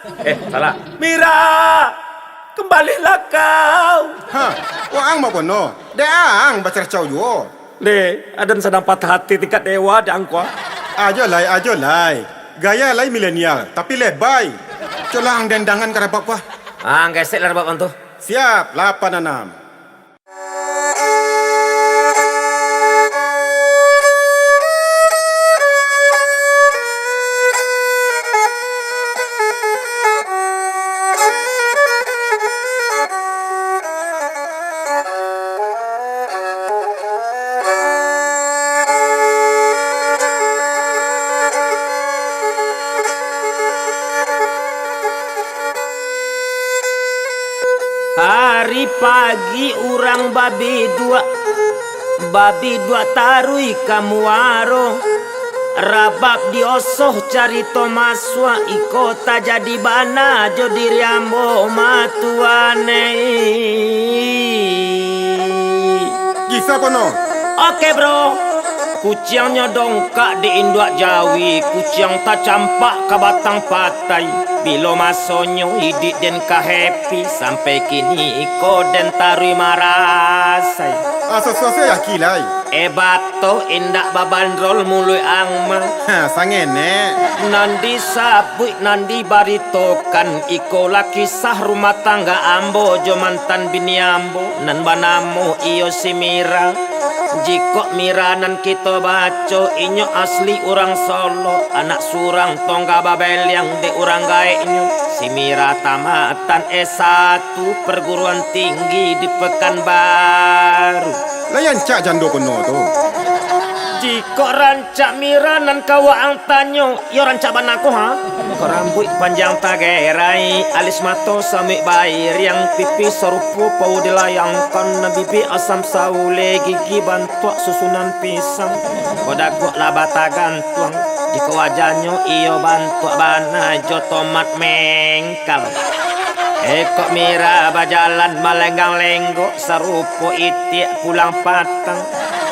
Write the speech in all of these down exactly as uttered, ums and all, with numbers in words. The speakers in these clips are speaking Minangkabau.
Eh, salah. Mira, kembalilah kau. Ha, waang bak kono. Dek ang bacaracau juo. Deh, aden sadang patah hati tingkat dewa dek ang ko. Ajo lai, ajo lai. Gaya lai milenial, tapi lebai. Colah ang dendangan ka rabab ko. Ah, ang gesek lah rabab ang tu. Siap, lapan anam. Ari pagi urang babiduak, babiduak taruih ka muaro. Rabab diosoh carito masuak, iko tajadi bana jo diri ambo matuanei. Gisa kono. Oke, bro. Kuciangnyo dongkak di induak jawi, kuciang tacampak ka batang patai. Bilo masonyo iduik den ka happy, sampai kini iko den taruih marasai. Aso-aso yaki lai. Eh, bato indak babandrol muluik ang mah. Ha, sangenek. Nan disabuik, nan dibaritokan, ikolah kisah rumah tangga ambo jo mantan bini ambo, nan banamo iyo si Mira. Jikok Mira nan kito baco, inyo asli urang Solo, anak surang tongga babeliang dek urang gaeknyo. Si Mira tamatan S satu perguruan tinggi di Pekanbaru. Lai rancak jando kono tu. Jikok rancak Mira nan ka waang tanyo, iyo rancak bana ko, ha? Kok rambuik panjang tagerai, alis mato samuik bairiang, pipi sarupo pau dilayangkan, bibia asam sauleh, gigi bantuak susunan pisang. Kok daguak lah batagantuang, jikok wajahnyo iyo bantuak bana jo tomat mengkal. Eh, kok Mira bajalan malenggang-lenggok, sarupo itiak pulang patang.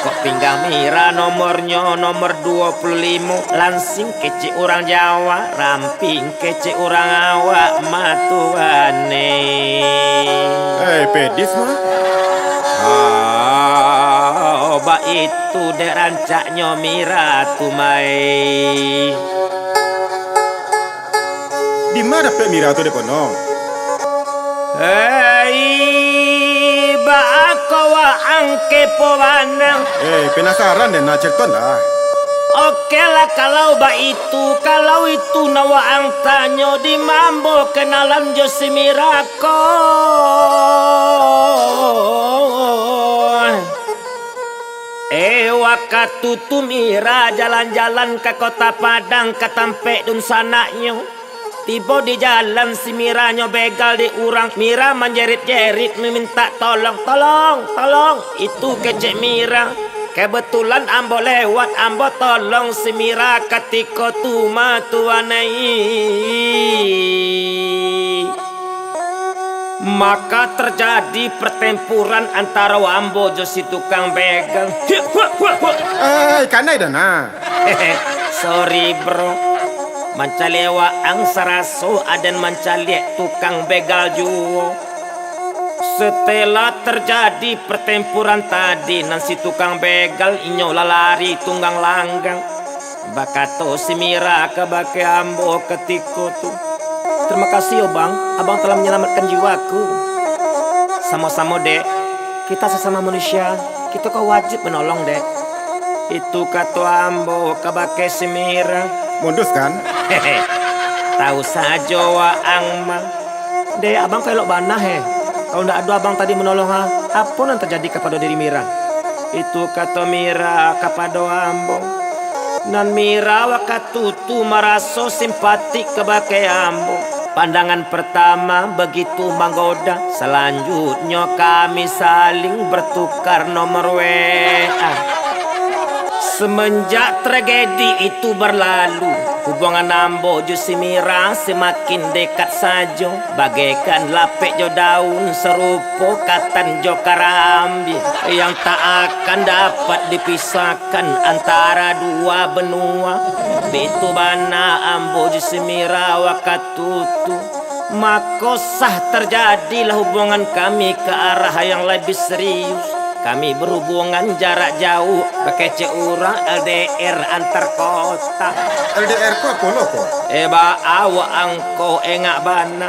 Kok pinggang Mira nomornyo nomor duo puluah limo, langsing kecek urang Jawa, ramping kecek urang awak, matuanei. Eh, pedis mah. Ah, baitu dek rancaknyo Mira tu, mai. Dima dapek Mira tu dek kono? Hei, baa ko waang kepo bana? Eh, penasaran den, nah, caritoan lah. Oke lah, kalau baitu, kalau itu nan waang tanyo, dima ambo kenalan jo si Mira ko. Eh, wakatu tu Mira jalan-jalan ka Kota Padang, ka tampek dunsanaknyo. Tibo di jalan, si Mira nyo begal di urang. Mira manjerit-jerit, mamintak tolong, "Tolong, tolong!" Itu kecek Mira. Kebetulan ambo lewat, ambo tolong si Mira katiko tu, matuanei. Maka terjadi pertempuran antara ambo jo si tukang begal. Eh, kanai dah nah. Sorry, bro. Mancaliak waang saraso aden mancaliak tukang begal juo. Setelah terjadi pertempuran tadi, nan si tukang begal inyo lah lari tunggang langgang. Bakato si Mira kabake ambo katiko tu, "Terima kasih yo, Bang, Abang telah menyelamatkan jiwaku." "Samo-samo, Dek. Kita sesama manusia, kito ko wajib manolong, Dek." Itu kato ambo kabake si Mira. Modus, kan? Tahu sajo waang mah. Dek, abang ko elok bana, he. Kalau ndak ado abang tadi manolong, ha, apo nan tajadi kapado diri Mira? Itu kato Mira kapado ambo. Nan Mira wakatu tu maraso simpatik kabake ambo. Pandangan pertama begitu manggoda, salanjutnyo kami saling bertukar nomor W A. Semenjak tragedi itu berlalu, hubungan ambo jo si Mira semakin dekat sajo, bagaikan lapek jo daun, sarupo katan jo karambia yang tak akan dapat dipisahkan antara dua benua. Baitu bana ambo jo si Mira wakatu tu. Mako sah tarjadilah hubungan kami ka arah yang labiah serius. Kami barhubungan jarak jauah, bakecek urang L D R antar kota. L D R ko apo lo ko? Eh, baa waang ko, engak bana.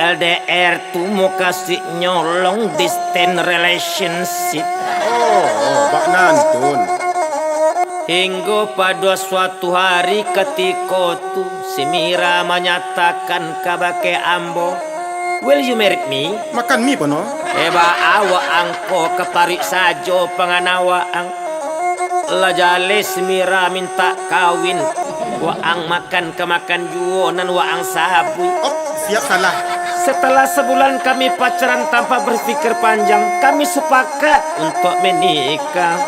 L D R tu mukasuiknyo long distance relationship. Oh, oh, bak nan tun. Hinggo pado suatu hari katiko tu, si Mira manyatakan kabake ambo, "Will you marry me?" Makan mi pano? Eh, baa waang ko kaparuik sajo pangana waang. Lah jaleh si Mira mintak kawin, waang makan ka makan juo nan waang sabuik. Oh, siap salah. Setelah sebulan kami pacaran tanpa berpikir panjang, kami sepakat untuk menikah.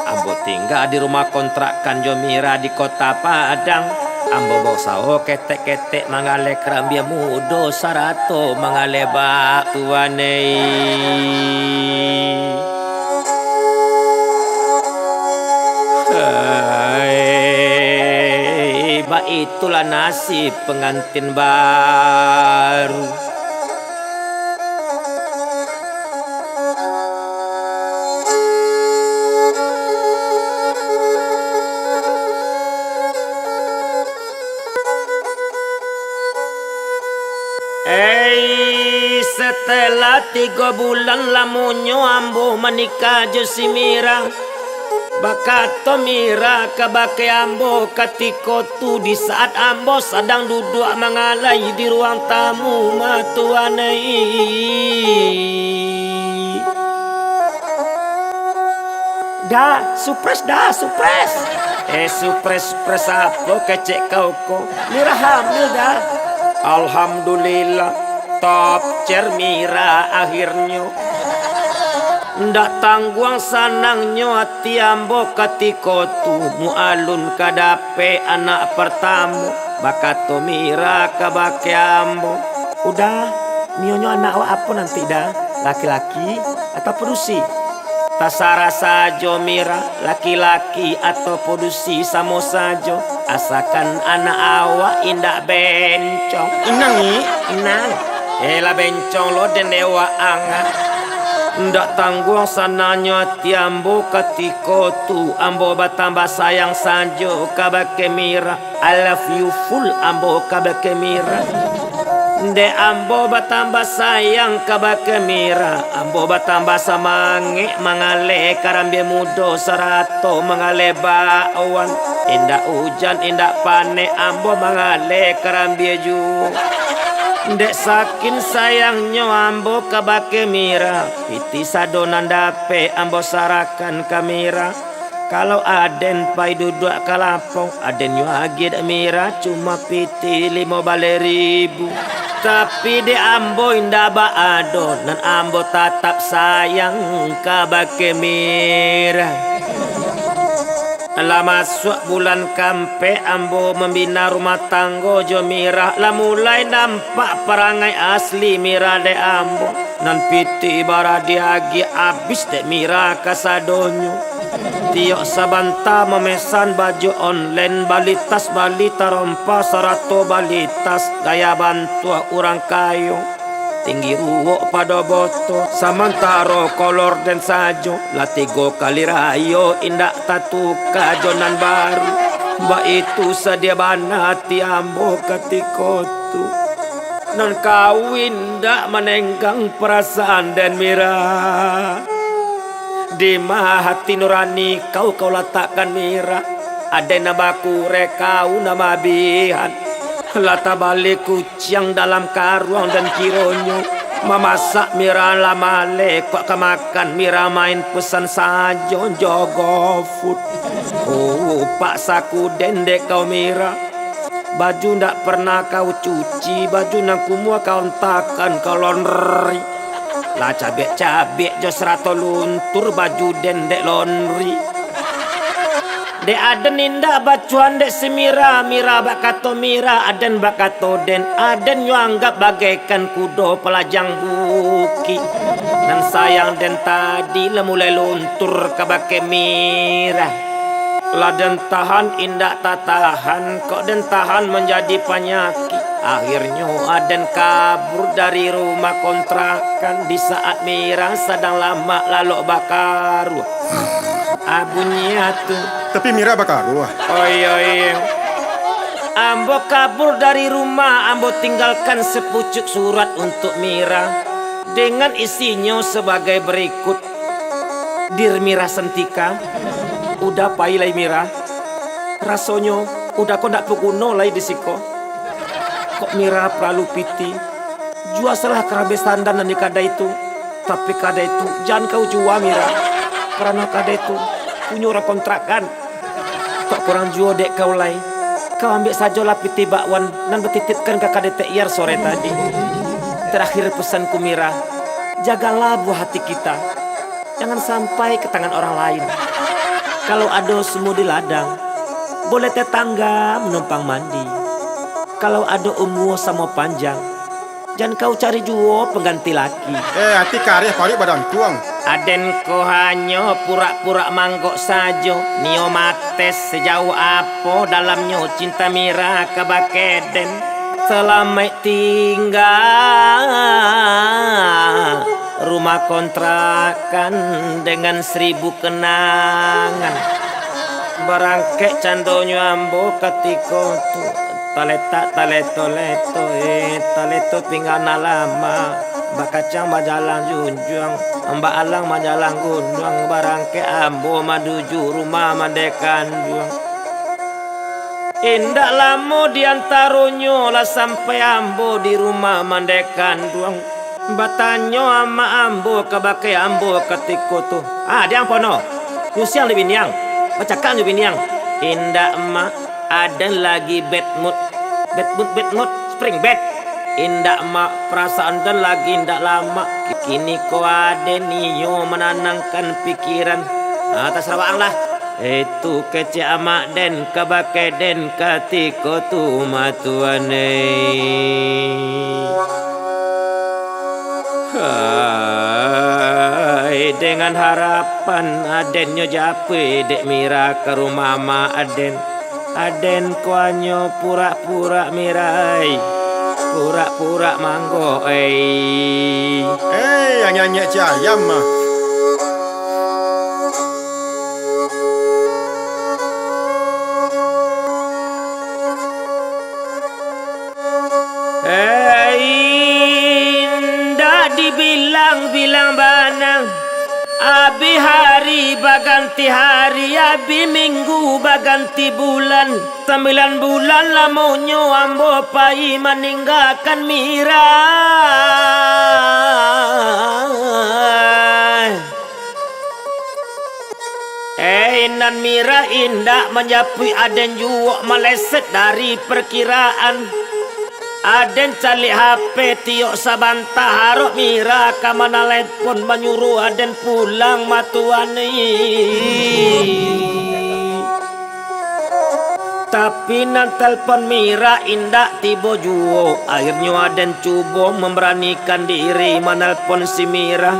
Ambo tingga di rumah kontrakan jo Mira di Kota Padang. Ambo bausaho ketek-ketek manggaleh karambia mudo sarato manggaleh bak tuanei. Hai, baitulah nasib pengantin baru. Ei, setelah tigo bulan lamonyo ambo manikah jo si Mira, bakato Mira kabake ambo katiko tu, di saat ambo sadang duduak mangalai di ruang tamu, matuanai. Dah, surprise dah, surprise. Eh, surprise, surprise apo kecek kau ko? Mira hamil dah. Alhamdulillah, top cer Mira akhirnyo. Ndak tangguang sanangnyo ati ambo katiko tu, mualun ka dapek anak partamo, bakato Mira kabake ambo. Udah, mionyo anak awak apo nanti dah? Laki-laki atau padusi? Tasarah sajo Mira, laki-laki atau padusi samo sajo, asakan anak awak indak bencong. Inang, Nyi. Inang. Eh, lah bencong lo den dek waang ah. Ndak tangguang sanangnyo ati ambo katiko tu, ambo batambah sayang sajo kabake Mira. I love you full ambo kabake Mira. Dek ambo batambah sayang kabake Mira, ambo batambah samangek mangaleh karambia mudo sarato mangaleh bakwan. Indak ujan, indak paneh, ambo mangaleh karambia juo. Dek sakin sayangnyo ambo kabake Mira, pitih sado nan dapek ambo sarahkan ka Mira. Kalau aden pai duduak ka lapong, aden yo agiah dek Mira cuma pitih limo baleh ribu. Tapi dek ambo indak baa doh, nan ambo tatap sayang kabake Mira. Lah masuak bulan kaampek, ambo mambina rumah tanggo jo Mira. Lah mulai nampak parangai asli Mira dek ambo. Nan pitih bara diagiah abih dek Mira kasadonyo. Tiok sabanta mamesan baju online, bali tas, bali tarompa, sarato bali tas gaya bantuak urang kayo. Tinggi ruwok pado boto, samantaro kolor den sajo, lah tigo kali rayo indak tatuka jo nan baru. Baitu sadia bana ati ambo katiko tu. Nan kau indak manenggang parasaan den, Mira. Dima hati nurani kau, kau latakkan, Mira? Aden nan bakurek, kau nan babihan. Lah tabali kuciang dalam karuang, dan kironyo mamasak Mira lah maleh, kok ka makan Mira main pesan sajo jo GoFood. Oh, paksa ku den dek kau, Mira. Baju ndak pernah kau cuci, baju nan kumuah kau antakan ka londri. Lah cabiak-cabiak jo sarato luntur baju den dek londri. Dek aden indak bacuan dek si Mira, Mira bakato Mira, aden bakato den, aden nyo anggap bagaikan kudo palajang bukik, nan sayang den tadi lah mulai luntur kabake Mira. Lah den tahan indak tatahan, kok den tahan manjadi panyakik. Akhirnyo aden kabur dari rumah kontrakan di saat Mira sadang lamak lalok bakaruah. Ah, bunyi ah tu. Tapi Mira bakaruah. Oh iyo, iyo. Ambo kabur dari rumah, ambo tinggalkan sepucuk surat untuk Mira dengan isinyo sebagai berikut. Dir Mira Santika, udah pai lai Mira. Rasonyo udah ko ndak baguno lai di siko. Kok Mira paralu pitih, jua salah karabeh sandan nan di kadai tu. Tapi kadai tu jan kau jua, Mira, karano kadai tu punyo urang kontrakan. Kok kurang juo dek kau lai, kau ambiak sajolah pitih bakwan nan batitipkan ka kadai Tek Iyar sore tadi. Tarakhir pesanku, Mira, jagalah buah hati kita, jangan sampai ka tangan orang lain. Kalau ado sumua di ladang, boleh tetangga manumpang mandi. Kalau ado umua samo panjang, jan kau cari juo pangganti laki. Eh, ati kareh paruik badantuang. Aden ko hanyo purak-purak manggok sajo, nio mates sajauah apo dalamnyo cinta Mira kabake den. Salamaik tingga rumah kontrakan dengan seribu kenangan. Barangkek candonyo ambo katiko tu. Taletak taleto-leto, eh, taleto pinggan nan lama. Bakacang bajalan junjuang, baalang bajalan gunuang, barangkek ambo manuju rumah mandeh kanduang. Indak lamo di antaronyo lah sampai ambo di rumah mandeh kanduang. Batanyo amak ambo kabake ambo katiko tu, "Ah, Diang Pono, nyusiang di biniang, bacakak jo biniang." "Indak, Mak, aden lagi bad mood." "Bad mood, bad mood, spring bed." "Indak, Mak, parasaan den lagi indak lamak. Kini ko aden iyo mananangkan pikiran." "Ah, tasarah waang lah." Itu kecek amak den kabake den katiko tu, matuan, eh. Hai, dengan harapan aden nyo japuik dek Mira ka rumah amak aden. Aden ko hanyo purak-purak, Mira, ai. Purak-purak manggok, ai. Hei, anyanyek ci ayam mah. Eh, indak dibilang-bilang bana. Abih hari baganti hari, abih minggu baganti bulan. Sambilan bulan lamonyo ambo pai maninggakan Mira. Eh, nan Mira indak manjapuik aden juo, maleset dari parkiraan. Aden caliak H P tiok sabanta, harok Mira ka manalepon manyuruah aden pulang, matuan, ih. Tapi nan telpon Mira indak tibo juo. Akhirnyo aden cubo mambaranikan diri manelpon si Mira.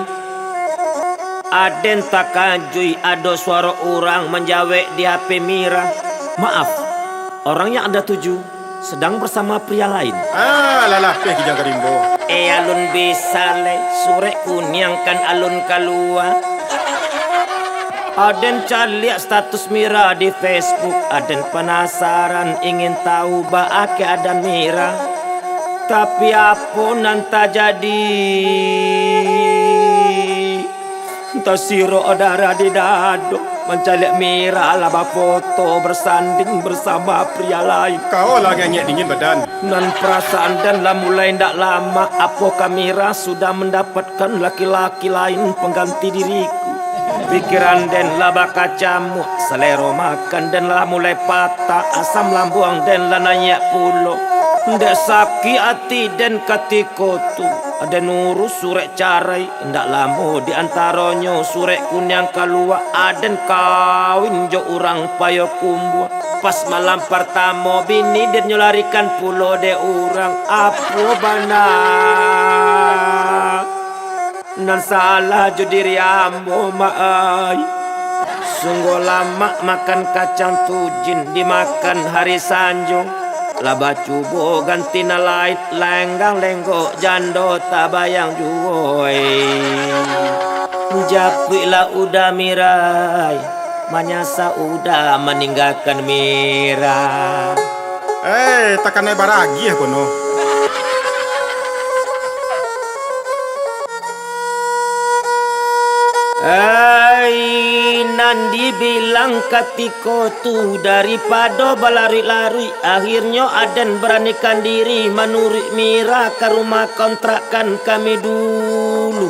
Aden takajuik ado suaro urang manjawek di H P Mira. "Maaf, orang yang Anda tuju sedang bersama pria lain." Ah, lah lapeh Kijang ka rimbo. Eh, alun bisa lai, surek kuniang kan alun kalua. Aden caliak status Mira di Facebook, aden panasaran ingin tahu baa keadaan Mira. Tapi apo nan tajadi? Tasirok darah di dado, mancaliak Mira lah bafoto bersanding bersama pria lain. Kau lah nganyek dingin badan. Nan parasaan den lah mulai ndak lamak, apoka Mira sudah mandapatkan laki-laki lain pangganti diriku. Pikiran den lah bakacamuak, salero makan den lah mulai patah, asam lambuang den lah naiak pulo. Dek sakik ati den katiko tu, Aden urus surek carai, indak lamo di antaronyo surek kuniang kalua, aden kawin jo urang Payokumbuah. Pas malam partamo, bini den nyo larikan pulo dek urang. Apo bana nan salah jo diri ambo, Mak ai? Sungguah lamak makan kacang tujin dimakan hari sanjo. Lah bacubo ganti nan lain, lenggang lenggok jando tabayang juo, eh. Japuiklah Uda Mira, eh. Manyasa Uda maninggakan Mira. Eh, takanai baragiah kono. Ai, nan dibilang katiko tu, daripado balaruik-laruik, akhirnyo aden baranikan diri manuruik Mira ka rumah kontrakan kami dulu.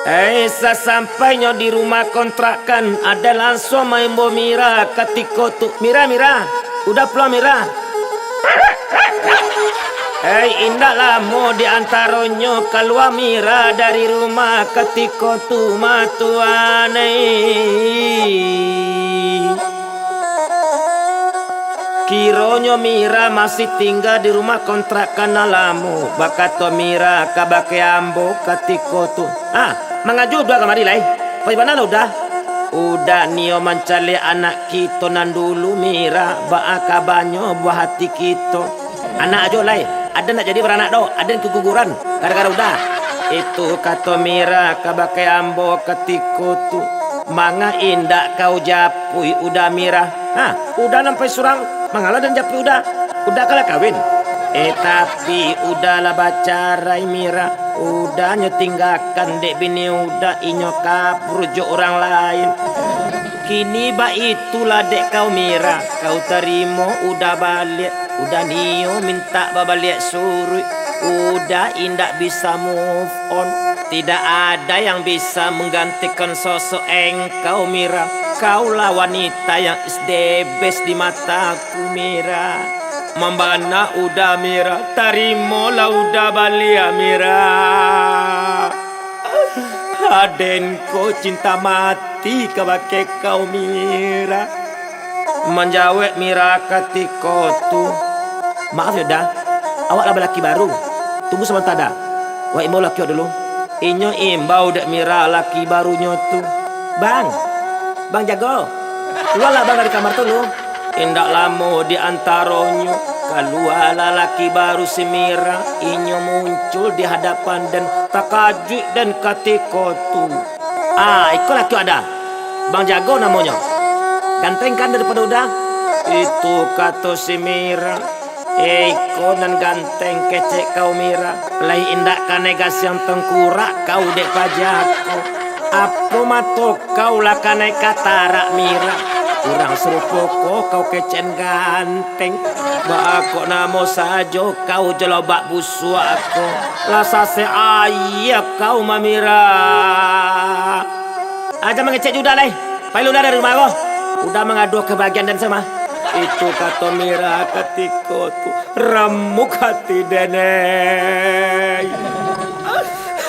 Ai, sasampainyo di rumah kontrakan, aden lansuang maimbau Mira katiko tu, "Mira, Mira, Uda pulang, Mira." Hei, indak lamo di antaronyo kalua Mira dari rumah katiko tu, Mak Tuan, eh. Kironyo Mira masih tingga di rumah kontrakan nan lamo, bakato Mira kabake ambo katiko tu, "Ah, mangaju Uda kamari lai? Pai bana lah Uda?" "Uda nio mancaliak anak kito nan dulu, Mira, baa kabanyo buah ati kito?" "Anak ajo lai, aden ndak jadi baranak doh, aden kaguguran gara-gara Uda." Itu kato Mira kabake ambo katiko tu. "Manga indak kau japuik Uda, Mira? Ha, Uda nan pai surang, mangalah den japuik Uda? Uda kan lah kawin." Eh, tapi Uda lah bacarai, Mira. Uda nyo tinggakan dek bini Uda, inyo kabur jo urang lain. Kini baitulah dek kau, Mira, kau tarimo Uda baliak. Uda nio mintak babaliak suruik. Uda indak bisa move on. Tidak ada yang bisa menggantikan sosok engkau, Mira. Kaulah wanita yang is the best di mataku, Mira. Mambana Uda, Mira. Tarimolah Uda baliak, Mira. Aden ko cinta mati kabake kau, Mira. Manjawek Mira katiko tu, "Maaf yo, Da. Awak lah balaki baru. Tunggu sabanta, Da. Wak imbau laki wak dulu." Inyo imbau dek Mira laki barunyo tu, "Bang, Bang Jago, kalualah Bang dari kamar tu lu." Indak lamo di antaronyo, kalualah laki baru si Mira. Inyo muncul di hadapan den, takajuik den katiko tu. "Ah, iko laki wak, Da. Bang Jago namonyo. Ganteng kan daripado Uda?" Itu kato si Mira. "Eh, iko nan ganteng kecek kau, Mira. Lai indak kanai gasiang tangkurak kau dek paja ko. Apo mato kau lah kanai katarak, Mira? Urang sarupo ko kau kecek ganteng. Baa kok namo sajo kau jalobak busuak ko? Lah sasek aia kau, Mira. Aja mangecek jo Uda lai. Pai lu Uda dari rumah ko. Uda mangaduah kabagian den se mah." Itu kato Mira katiko tu. Ramuk ati den, eh.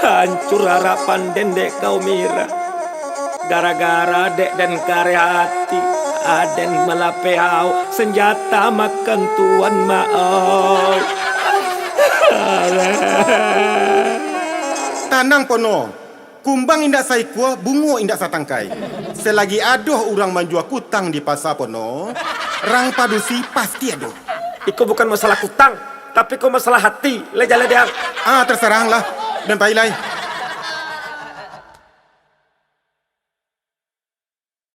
Hancur harapan den dek kau, Mira. Gara-gara dek den kareh ati, aden malapeh awok, sanjata makan tuan, Mak, oi. Tanang, Pono. Kumbang indak saikua, bungo indak satangkai. Selagi ado urang manjua kutang di pasa, Pono, rang padusi pasti ado. Iko bukan masalah kutang, tapi ko masalah hati, lai jaleh diang. Ah, terserah lah. Den pai lai.